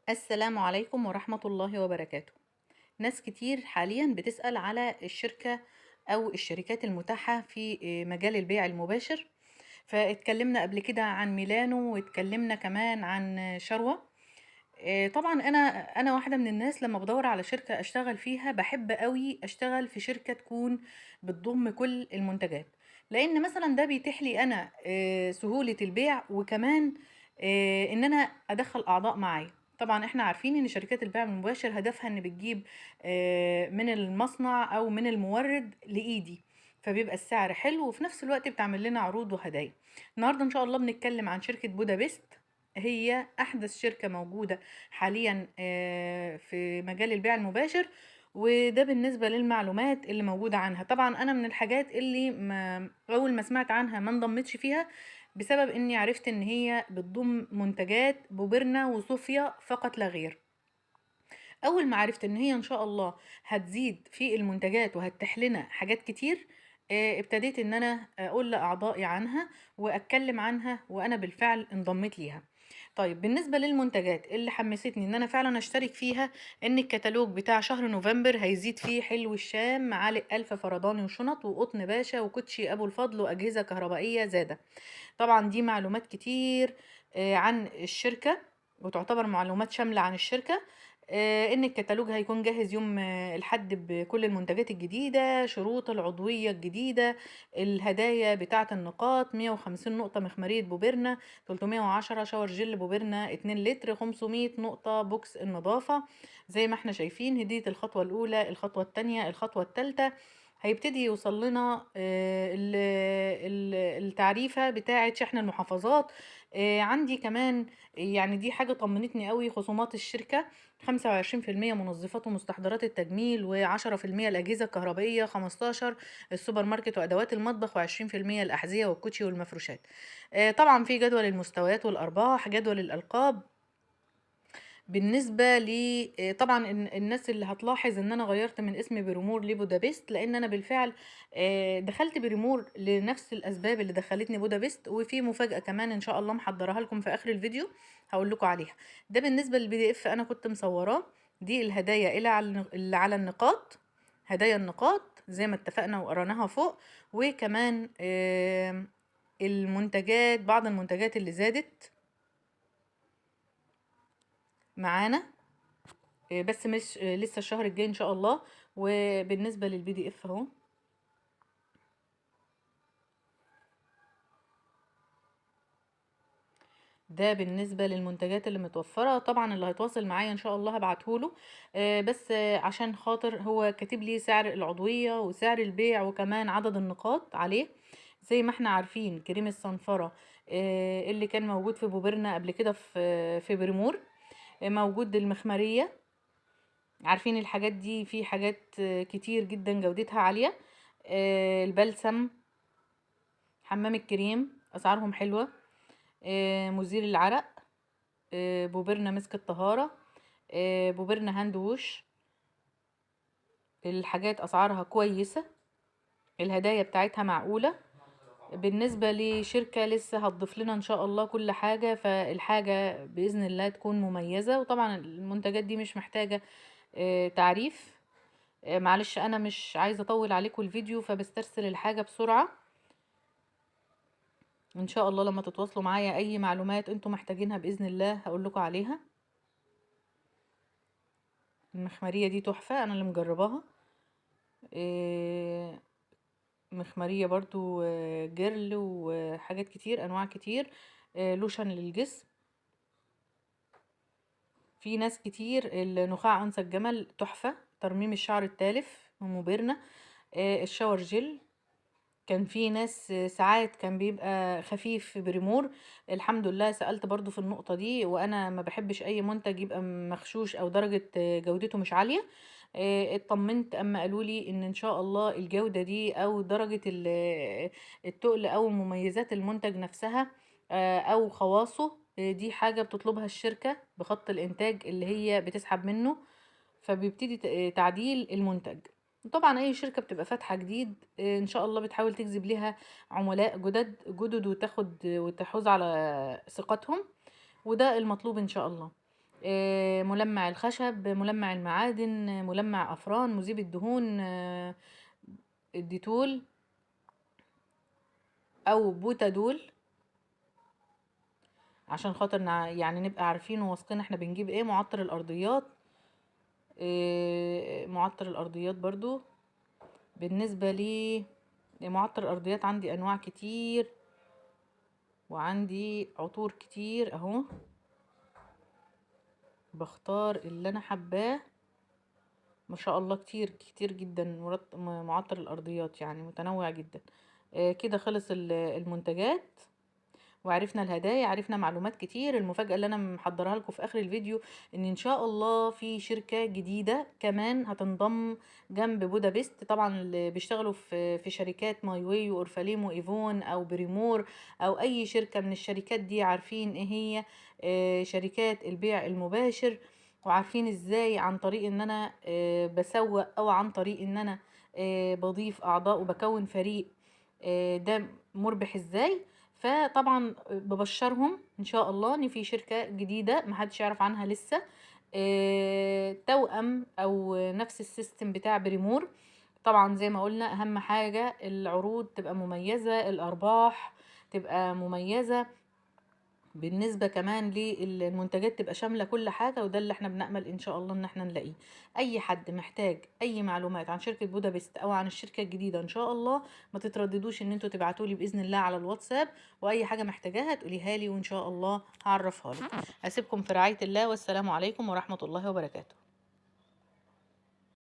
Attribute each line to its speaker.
Speaker 1: السلام عليكم ورحمة الله وبركاته. ناس كتير حاليا بتسأل على الشركة أو الشركات المتاحة في مجال البيع المباشر. فاتكلمنا قبل كده عن ميلانو، واتكلمنا كمان عن شروة. طبعا أنا واحدة من الناس لما بدور على شركة أشتغل فيها بحب قوي أشتغل في شركة تكون بتضم كل المنتجات، لأن مثلا ده بيتيح لي أنا سهولة البيع، وكمان إن أنا أدخل أعضاء معايا. طبعا احنا عارفين ان شركات البيع المباشر هدفها ان بتجيب من المصنع او من المورد لايدي، فبيبقى السعر حلو، وفي نفس الوقت بتعمل لنا عروض وهدايا. النهارده ان شاء الله بنتكلم عن شركة بودابست، هي احدث شركة موجودة حاليا في مجال البيع المباشر، وده بالنسبة للمعلومات اللي موجودة عنها. طبعا انا من الحاجات اللي ما اول ما سمعت عنها ما انضمتش فيها، بسبب اني عرفت ان هي بتضم منتجات بوبرنا وصوفيا فقط لا غير. اول ما عرفت ان هي ان شاء الله هتزيد في المنتجات وهتتيح لنا حاجات كتير، ابتديت ان انا اقول لاعضائي عنها واتكلم عنها، وانا بالفعل انضميت ليها. طيب بالنسبة للمنتجات اللي حمستني ان انا فعلا اشترك فيها، ان الكتالوج بتاع شهر نوفمبر هيزيد فيه حلو الشام، معالق 1000 فرداني وشنط، وقطن باشا، وكوتشي ابو الفضل، واجهزة كهربائية زادة. طبعا دي معلومات كتير عن الشركة، وتعتبر معلومات شاملة عن الشركة. ان الكتالوج هيكون جاهز يوم الحد بكل المنتجات الجديدة، شروط العضوية الجديدة، الهدايا بتاعة النقاط، 150 نقطة مخمرية بوبرنا، 310 shower gel بوبرنا 2 لتر، 500 نقطة box النظافة. زي ما احنا شايفين هدية الخطوة الأولى، الخطوة التانية، الخطوة التالتة. هيبتدي يوصل لنا التعريفة بتاعة شحن المحافظات. عندي كمان دي حاجة طمنتني قوي، خصومات الشركة خمسة وعشرين في المية منظفات ومستحضرات التجميل، وعشرة في المية الأجهزة الكهربائية، خمستاشر السوبر ماركت وأدوات المطبخ، وعشرين في المية الأحذية والكوتشي والمفروشات. طبعا في جدول المستويات والأرباح، جدول الألقاب. بالنسبة ل، طبعا الناس اللي هتلاحظ ان انا غيرت من اسم بريمور لبودابست، لان انا بالفعل، دخلت بريمور لنفس الاسباب اللي دخلتني بودابست، وفي مفاجأة كمان ان شاء الله محضراها لكم في اخر الفيديو هقول لكم عليها. ده بالنسبة للبي دي اف انا كنت مصوراه، دي الهدايا اللي على النقاط، هدايا النقاط زي ما اتفقنا وقريناها فوق، وكمان، المنتجات، بعض المنتجات اللي زادت معانا، بس مش، لسه الشهر الجاي ان شاء الله. وبالنسبة للبي دي اف اهو، ده بالنسبة للمنتجات اللي متوفرة. طبعا اللي هيتواصل معايا ان شاء الله هبعتهوله، بس، عشان خاطر هو كاتب لي سعر العضوية وسعر البيع وكمان عدد النقاط عليه. زي ما احنا عارفين كريم الصنفرة، اللي كان موجود في بوبرنا قبل كده في بريمور، موجود المخمرية، عارفين الحاجات دي، في حاجات كتير جدا جودتها عالية. البلسم، حمام الكريم، اسعارهم حلوة، مزيل العرق، بوبرنا مسك الطهارة، بوبرنا hand wash، الحاجات اسعارها كويسة، الهدايا بتاعتها معقولة. بالنسبة لشركة لسه هتضيف لنا ان شاء الله كل حاجة، فالحاجة بإذن الله تكون مميزة. وطبعا المنتجات دي مش محتاجة، تعريف. معلش انا مش عايزة اطول عليكم الفيديو فبسترسل الحاجة بسرعة. ان شاء الله لما تتواصلوا معايا اي معلومات انتم محتاجينها بإذن الله هقول لكم عليها. المخمرية دي تحفة، انا اللي مجرباها. مخمرية برضو، جيرل وحاجات كتير، انواع كتير، لوشن للجسم. في ناس كتير. النخاع انثى الجمل تحفة، ترميم الشعر التالف من موبرنا، الشاور جل كان في ناس ساعات كان بيبقى خفيف في بريمور، الحمد لله سألت برضو في النقطة دي، وانا ما بحبش اي منتج يبقى مغشوش او درجة جودته مش عالية. اطمنت اما قالوا لي ان شاء الله الجودة دي او درجة التقل او مميزات المنتج نفسها، او خواصه، دي حاجة بتطلبها الشركة بخط الانتاج اللي هي بتسحب منه، فبيبتدي تعديل المنتج. طبعا اي شركة بتبقى فاتحة جديد، ان شاء الله بتحاول تجذب ليها عملاء جدد وتحوز على ثقتهم، وده المطلوب ان شاء الله. ملمع الخشب، ملمع المعادن، ملمع أفران، مذيب الدهون، الديتول أو بوتادول، عشان خاطر يعني نبقى عارفين وواثقين احنا بنجيب ايه. معطر الأرضيات، معطر الأرضيات برضو. بالنسبة لي معطر الأرضيات عندي أنواع كتير وعندي عطور كتير اهو، بختار اللي انا حباه ما شاء الله، كتير كتير جدا. معطر الأرضيات يعني متنوع جدا. كده خلص المنتجات وعرفنا الهدايا، عرفنا معلومات كتير. المفاجأة اللي أنا محضرها لكم في آخر الفيديو إن شاء الله في شركة جديدة كمان هتنضم جنب بودابست. طبعا اللي بيشتغلوا في شركات ماي واي وأورفاليم وإيفون أو بريمور أو أي شركة من الشركات دي، عارفين إيه هي، شركات البيع المباشر، وعارفين إزاي عن طريق إن أنا، بسوق أو عن طريق إن أنا، بضيف أعضاء وبكون فريق، ده مربح إزاي. فطبعا ببشرهم ان شاء الله ان في شركة جديدة محدش يعرف عنها لسه، توأم او نفس ال system بتاع بريمور. طبعا زي ما قلنا اهم حاجة العروض تبقى مميزة، الارباح تبقى مميزة، بالنسبة كمان للمنتجات تبقى شاملة كل حاجة، وده اللي احنا بنأمل ان شاء الله ان احنا نلاقيه. اي حد محتاج اي معلومات عن شركة بودابست او عن الشركة الجديدة ان شاء الله ما تترددوش ان انتوا تبعتولي بإذن الله على الواتساب، واي حاجة محتاجاها تقوليها لي وان شاء الله هعرفها لك. اسيبكم في رعاية الله، والسلام عليكم ورحمة الله وبركاته.